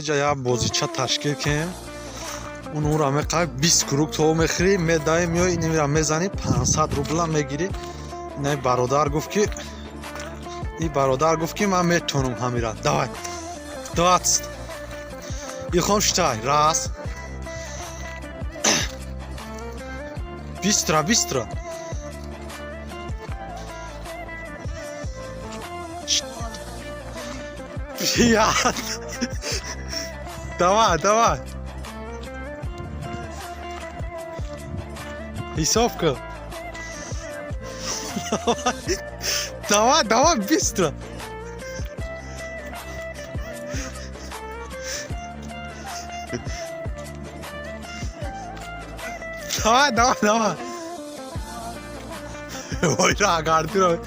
Ҳамиҷа як бозича ташкил кунем. Он ура меқай 20 круг то мехӯрӣ, медаи, меои, инира мезанӣ, 500 рубла мегирӣ. Ина бародар гуфт ки, и бародар гуфт ки ман метонам ҳамира. Давай. 20. Илхом, считай. Раз. Быстро, быстро. Пять. Давай, давай. Ҳисоб кун. Давай, давай, быстро. Давай, давай, давай. Ойра гардиро.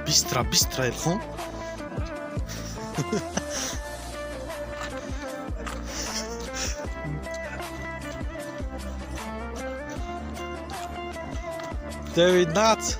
Быстро, быстро, Илхом. 19.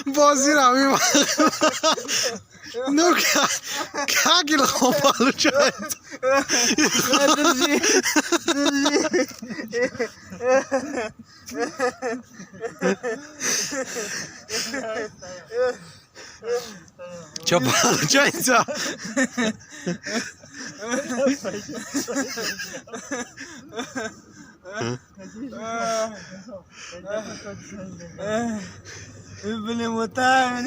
Бозира Ну как Илхом получается? Держи, держи. Что получается? Блин, вот так.